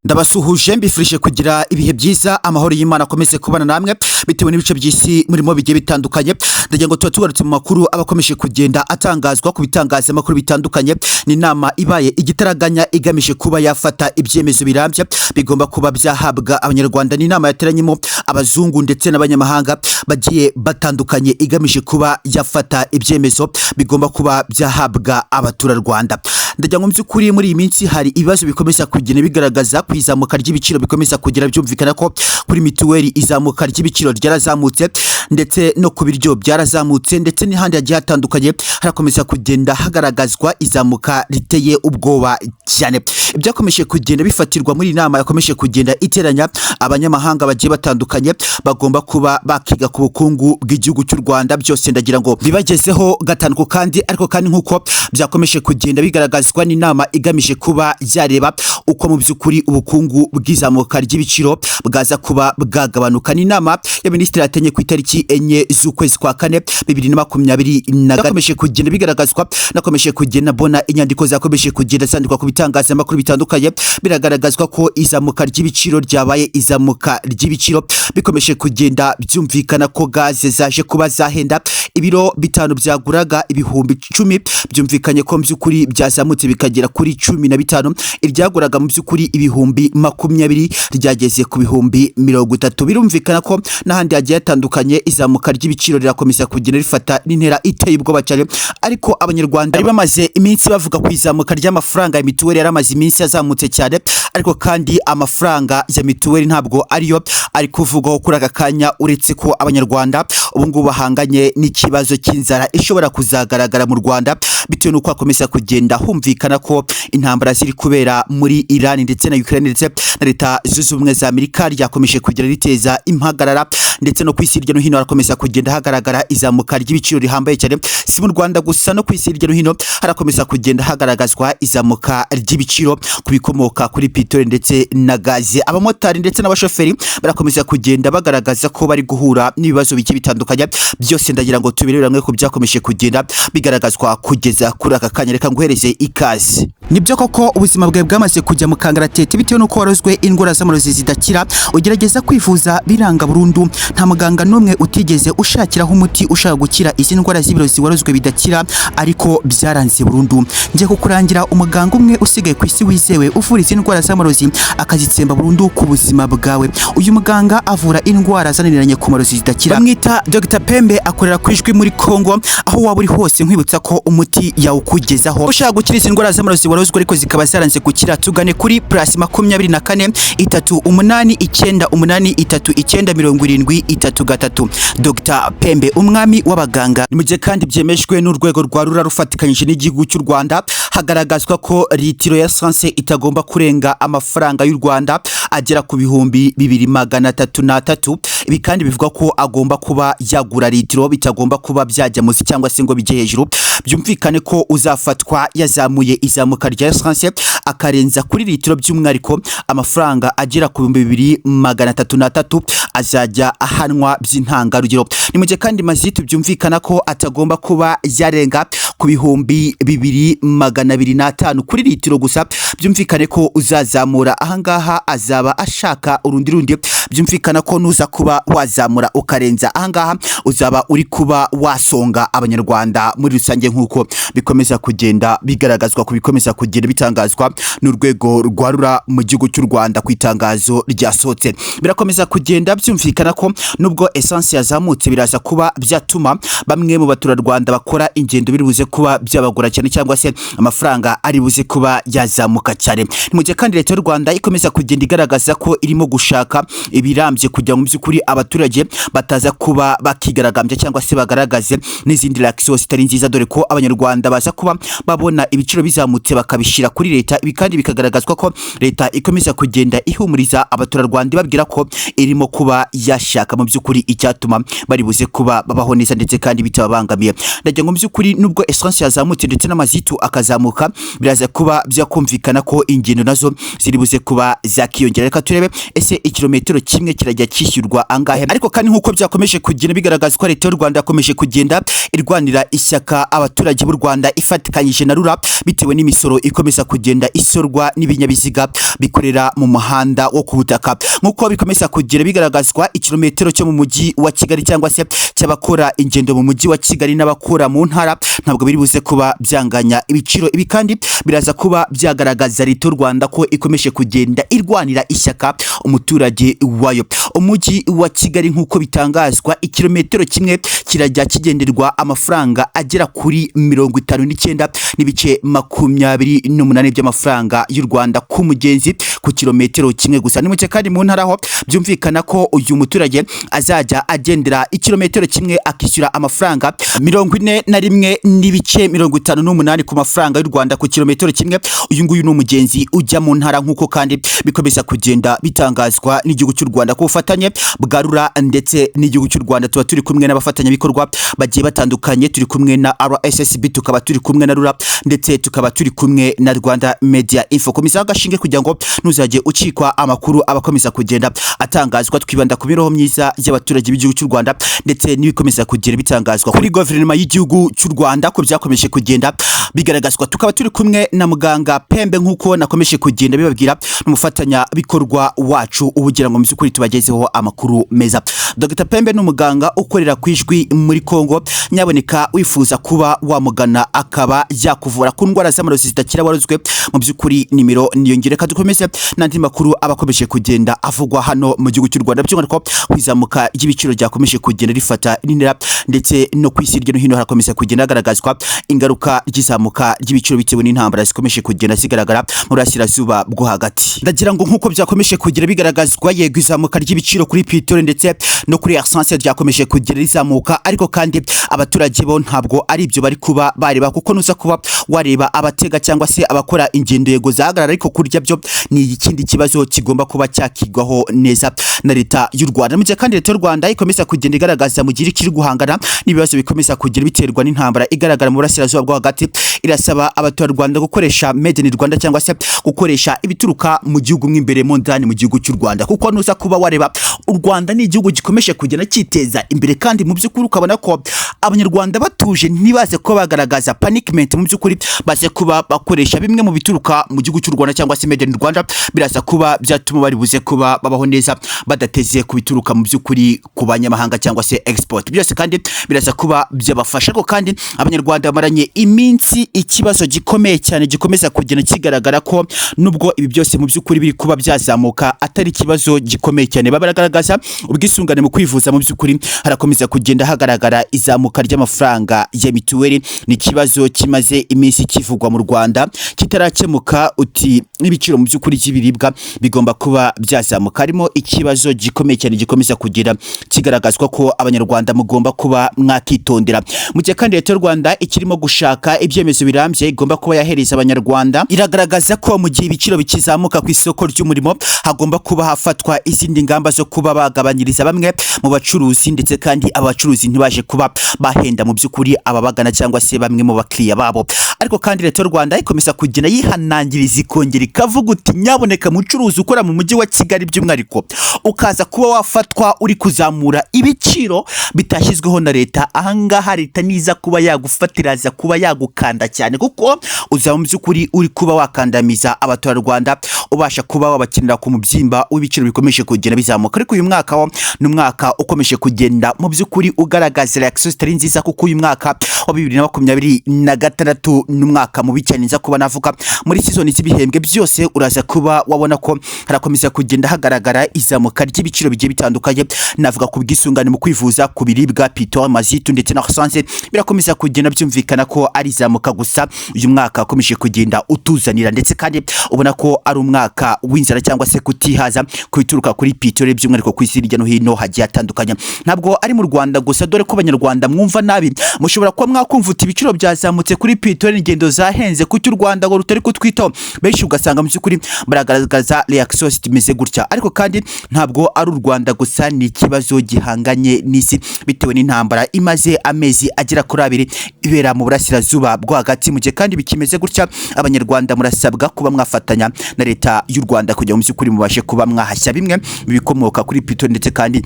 Ndabasuhuje, mbifurije kugira ibihe byiza, amahoro y'Imana akomeze kubana namwe bitewe n'ibice by'isi murimo bigiye bitandukanye. Ndagira ngo tuba tugarutse mu makuru aba akomeje kugenda atangazwa ku bitangazamakuru bitandukanye. Ni inama ibaye igitaraganya igamije kuba yafata ibyemezo birambye bigomba kuba byahabwa Abanyarwanda. Ni inama yateranyemo abazungu ndetse n'abanyamahanga bagiye batandukanye, igamije kuba yafata ibyemezo bigomba kuba byahabwa abaturarwanda. Ndagira ngo mu by'ukuri muri iyi minsi hari ibibazo bikomeza kugenda bigaragaza ku izamuka ry'ibiciro bikomeza kugira byumvikana ko kuri mituweli izamuka ry'ibiciro ryarazamutse, ndetse no ku biryo byarazamutse, ndetse n'ahandi hagiye hatandukanye harakomeza kugenda hagaragazwa izamuka riteye ubwoba cyane. Ibyakomeje kugenda bifatirwa muri iyi nama yakomeje kugenda iteranya abanyamahanga bagiye batandukanye bagomba kuba bakiga ku bukungu bw'igihugu cy'u Rwanda, byose ndagira ngo bibagezeho gatanu ku kandi. Ariko kandi, nk'uko byakomeje kugenda bigaragazwa n'inama igamije kuba yareba uko mu by'ukuri ubukungu bw'izamuka ry'ibiciro bwaza kuba bwagabanuka, ni inama ya minisitiri yatenye ku itariki 4 z'ukwezi kwa kane 2020 na yakomeje kugenda bigaragazwa. Nakomeje kugenda mbona inyandiko zakomeje kugenda zandikwa ku bitangazamakuru bitandukanye, biragaragazwa ko izamuka ry'ibiciro ryabaye izamuka ry'ibiciro. Bikomeje kugenda byumvikana ko gaze zaje kuba zahenda, ibiro 5 byaguraga 10,000, byumvikanye ko mu by'ukuri byazamutse bikagera kuri 15. Iryaguraga mu by'ukuri 20,000 ryageze ku 30,000. Birumvikana ko n'ahandi hagiye hatandukanye izamuka ry'ibiciro rirakomeza kugenda rifata n'intera iteye ubwoba cyane. Ariko Abanyarwanda bari bamaze iminsi bavuga ku izamuka ry'amafaranga ya mituweli, yaramaze iminsi yazamutse cyane. Ariko kandi amafaranga ya mituweli ntabwo ariyo ari kuvugwaho kuri aka kanya, uretse ko Abanyarwanda ubu ngubu bahanganye n'ikibazo cy'inzara ishobora kuzagaragara mu Rwanda, bitewe n'uko hakomeza kugenda humvikana ko intambara ziri kubera muri Iran ndetse na Ukraine ndetse na Leta Zunze Ubumwe za Amerika ryakomeje kugenda riteza impagarara, ndetse no ku isi hirya no hino harakomeza kugenda hagaragara izamuka ry'ibiciro rihambaye cyane. Si mu Rwanda gusa, no ku isi hirya no hino harakomeza kugenda hagaragazwa izamuka ry'ibiciro ku bikomoka kuri peteroli ndetse na gaze. Abamotari ndetse n'abashoferi barakomeza kugenda bagaragaza ko bari guhura n'ibibazo bigiye bitandukanye. Byose ndagira ngo tubirebere hamwe ku byakomeje kugenda bigaragazwa kugeza kuri aka kanya. Reka nguhereze ikaze. Nibyo koko, ubuzima bwawe bwamaze kujya mu kangaratete bitewe n'uko warozwe indwara z'amarozi zidakira, ugerageza kwivuza biranga burundu. Nta muganga n'umwe utigeze ushakiraho umuti ushaka gukira izi ndwara z'ibirozi warozwe bidakira, ariko byaranze burundu. Ngiye kukurangira umuganga umwe usigaye ku isi wizewe, uvura izi ndwara z'amarozi akazitsemba burundu ku buzima bwawe. Uyu muganga avura indwara zananiranye ku marozi zidakira. Bamwita Dr Pembe, akorera ku Ijwi muri Congo. Aho waba uri hose, nkwibutsa ko umuti yawukugezaho. Ushaka gukira izi ndwara z'amarozi warozwe ariko zikaba zaranze gukira, tugane kuri +24 3 8 9 8 3 9 70 3 3. Dr Pembe, umwami w'abaganga. Ni mu gihe kandi byemejwe n'urwego rwa RURA rufatikanyije n'igihugu cy'u Rwanda, hagaragazwa ko litiro ya essence itagomba kurenga amafaranga y'u Rwanda agera ku 2,303. Ibi kandi bivuga ko agomba kuba yagura litiro, bitagomba kuba byajya munsi cyangwa se ngo bijye hejuru. Byumvikane ko uzafatwa yazamuye izamuka rya essence akarenza kuri litiro, by'umwihariko amafaranga agera ku 2,303, azajya ahanwa by'intangarugero. Ni mu gihe kandi mazitu byumvikana ko atagomba kuba yarenga ku 2,205 kuri litiro gusa. Byumvikane ko uzazamura ahangaha azaba ashaka urundi rundi. Byumvikana ko nuza kuba wazamura ukarenza ahangaha, uzaba uri kuba wasonga Abanyarwanda muri rusange, nk'uko bikomeza kugenda bigaragazwa ku bikomeza kugenda bitangazwa n'urwego rwa RURA mu gihugu cy'u Rwanda ku itangazo ryasohotse. Birakomeza kugenda byumvikana ko nubwo essence yazamutse, biraza kuba byatuma bamwe mu baturarwanda bakora ingendo biri buze kuba byabagora cyane, cyangwa se amafaranga ari buze kuba yazamuka cyane. Ni mu gihe kandi Leta y'u Rwanda ikomeza kugenda igaragaza ko irimo gushaka ibirambye kugira ngo mu by'ukuri abaturage bataza kuba bakigaragambya cyangwa se bagaragaze n'izindi reaction zitari nziza, dore ko Abanyarwanda baza kuba babona ibiciro bizamutse bakabishyira kuri leta. Ibi kandi bikagaragazwa ko leta ikomeza kugenda ihumuriza abaturarwanda, ibabwira ko irimo kuba yashaka mu by'ukuri icyatuma bari buze kuba babaho neza ndetse kandi bitababangamiye. Ndagira ngo mu by'ukuri nubwo essence yazamutse ndetse n'amazitu akazamuka, biraza kuba byakumvikana ko ingendo nazo ziri buze kuba zakiyongera. Reka turebe, ese ikirometero kimwe kirajya cyishyurwa angahe? Ariko kandi nk'uko byakomeje kugenda bigaragazwa, leta y'u Rwanda yakomeje kugenda irwanira ishyaka abaturage b'u Rwanda ifatikanyije na RURA, bitewe n'imisoro ikomeza kugenda isorwa n'ibinyabiziga bikorera mu muhanda wo ku butaka. Nk'uko bikomeza kugenda bigaragazwa, ikirometero cyo mu mujyi wa Kigali cyangwa se cy'abakora ingendo mu mujyi wa Kigali n'abakora mu ntara ntabwo biri buze kuba byanganya ibiciro. Ibi kandi biraza kuba byagaragaza leta y'u Rwanda ko ikomeje kugenda irwanira ishyaka umuturage wayo. Umujyi wa Kigali, nk'uko bitangazwa, ikirometero kimwe kirajya kigenderwa amafaranga agera kuri 59.28 by'amafaranga y'u Rwanda ku mugenzi ku kilometero kimwe gusa. Ni muke kandi mu ntara ho byumvikana ko uyu muturage azajya agendera ikirometero kimwe akishyura amafaranga 41.58 ku mafaranga y'u Rwanda ku kilometero kimwe. Uyu nguyu ni umugenzi ujya mu ntara, nk'uko kandi bikomeza kugenda bitangazwa n'igihugu cy'u Rwanda ku bufatanye bwa RURA ndetse n'igihugu cy'u Rwanda. Tuba turi kumwe n'abafatanyabikorwa bagiye batandukanye, turi kumwe na RSSB, tukaba turi kumwe na RURA, ndetse tukaba turi kumwe na Rwanda Media Info. Komeza agashinge kugira ngo ntuzajye ucikwa amakuru abakomeza kugenda atangazwa. Twibanda ku mibereho myiza y'abaturage b'igihugu cy'u Rwanda ndetse n'ibikomeza kugenda bitangazwa kuri guverinoma y'igihugu cy'u Rwanda ko byakomeje kugenda bigaragazwa. Tukaba turi kumwe na muganga Pembe, nk'uko nakomeje kugenda bibabwira, n'umufatanyabikorwa wacu ubugira ngo mu by'ukuri tubagezeho amakuru meza. Dr Pembe ni umuganga ukorera ku Ijwi muri Kongo. Nyaboneka wifuza kuba wamugana akaba yakuvura ku ndwara z'amarozi zidakira warozwe, mu by'ukuri nimero niyongere. Reka dukomeze n'andi makuru aba akomeje kugenda avugwa hano mu gihugu cy'u Rwanda, by'umwihariko kwizamuka ry'ibiciro ryakomeje kugenda rifata intera, ndetse no ku isi hirya no hino harakomeza kugenda hagaragazwa ingaruka ry'izamuka ry'ibiciro bitewe n'intambara zikomeje kugenda zigaragara mu burasirazuba bwo hagati. Ndagira ngo nk'uko byakomeje kugenda bigaragazwa, yego, izamuka ry'ibiciro kuri peteroli ndetse no kuri essence ryakomeje kugenda rizamuka, ariko kandi abaturage bo ntabwo ari ibyo bari kuba bareba, kuko nuza kuba wareba abatega cyangwa se abakora ingendo, yego zahagarara, ariko kurya byo ni ikindi kibazo kigomba kuba cyakigwaho neza na leta y'u Rwanda. Mu gihe kandi leta y'u Rwanda ikomeza kugenda igaragaza mu gihe ikiri guhangana n'ibibazo bikomeza kugenda biterwa n'intambara igaragara mu burasirazuba bwo hagati, irasaba abaturarwanda gukoresha made in Rwanda cyangwa se gukoresha ibituruka mu gihugu mo imbere mo ndani mu gihugu cy'u Rwanda, kuko nuza kuba wareba u Rwanda ni igihugu gikomeje kugenda cyiteza imbere, kandi mu by'ukuri ukabona ko abanyarwanda batuje, ntibaze kuba bagaragaza panicment. Mu by'ukuri baze kuba bakoresha bimwe mu bituruka mu gihugu cy'u Rwanda cyangwa se made in Rwanda, biraza kuba byatuma bari buze kuba babaho neza badateze ku bituruka mu by'ukuri ku banyamahanga cyangwa se export. Byose kandi biraza kuba byabafasha. Ariko kandi abanyarwanda bamaranye iminsi ikibazo gikomeye cyane gikomeza kugenda kigaragara ko nubwo ibi byose mu by'ukuri biri kuba byazamuka, atari ikibazo gikomeye cyane. Baragaragaza ubwisungane mu kwivuza, mu by'ukuri harakomeza kugenda hagaragara izamuka ry'amafaranga ya mituweli. Ni ikibazo kimaze iminsi kivugwa mu Rwanda kitarakemuka. Uti n'ibiciro mu by'ukuri by'ibiribwa bigomba kuba byazamuka. Harimo ikibazo gikomeye cyane gikomeza kugira kigaragazwa ko abanyarwanda mugomba kuba mwakitondera. Mu gihe kandi leta y'u Rwanda ikirimo gushaka ibyemezo birambye igomba kuba yahereza abanyarwanda, iragaragaza ko mu gihe ibiciro bikizamuka ku isoko ry'umurimo hagomba kuba hafatwa izindi ngamba zo kuba bagabanyiriza bamwe mu bacuruzi, ndetse kandi abacuruzi ntibaje kuba bahenda mu by'ukuri ababagana cyangwa se bamwe mu bakiriya babo. Ariko kandi leta y'u Rwanda ikomeza kugenda yihanangiriza, ikongera ikavuga uti: "Nyaboneka mucuruzi ukora mu mujyi wa Kigali by'umwihariko, ukaza kuba wafatwa uri kuzamura ibiciro bitashyizweho na leta, ahangaha leta niza kuba yagufatira aza kuba yagukanda cyane, kuko uzaba mu by'ukuri uri kuba wakandamiza abaturarwanda, ubasha kuba wabakinira ku mubyimba w'ibiciro bikomeje kugenda bizamuka." Ariko uyu mwaka wo ni umwaka ukomeje kugenda mu by'ukuri ugaragaza reaction zitari nziza, kuko uyu mwaka wa 2026 ni umwaka mubi cyane. Nza kuba navuga muri season z'ibihembwe byose, uraza kuba wabona ko harakomeza kugenda hagaragara izamuka ry'ibiciro bigiye bitandukanye. Navuga ku bwisungane mu kwivuza, ku biribwa, pito, mazitu ndetse na essence, birakomeza kugenda byumvikana ko ari izamuka gusa uyu mwaka ukomeje kugenda utuzanira. Ndetse kandi ubona ko ari umwaka w'inzara cyangwa se kutihaza ku bituruka kuri peteroli, by'umwihariko ku isi hirya no hino hagiye hatandukanye. Ntabwo ari mu Rwanda gusa, dore ko abanyarwanda mwumva nabi. Mushobora kuba mwakumva uti: "Ibiciro byazamutse kuri peteroli, ingendo zahenze, kuki u Rwanda ngo rutari kutwitaho?" Benshi ugasanga mu by'ukuri baragaragaza reaction zimeze gutya. Ariko kandi ntabwo ari u Rwanda gusa, ni ikibazo gihanganye n'isi bitewe n'intambara imaze amezi agera kuri 2 ibera mu burasirazuba bwo hagati. Mu gihe kandi bikimeze gutya, abanyarwanda murasabwa kuba mwafatanya na leta y'u Rwanda kugira ngo mu by'ukuri mubashe kuba mwahashya bimwe mu bikomoka kuri peteroli, ndetse kandi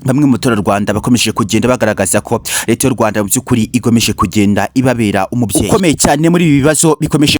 bamwe mu baturarwanda bakomeje kugenda bagaragaza ko leta y'u Rwanda mu by'ukuri ikomeje kugenda ibabera umubyeyi ukomeye cyane muri ibi bibazo bikomeje.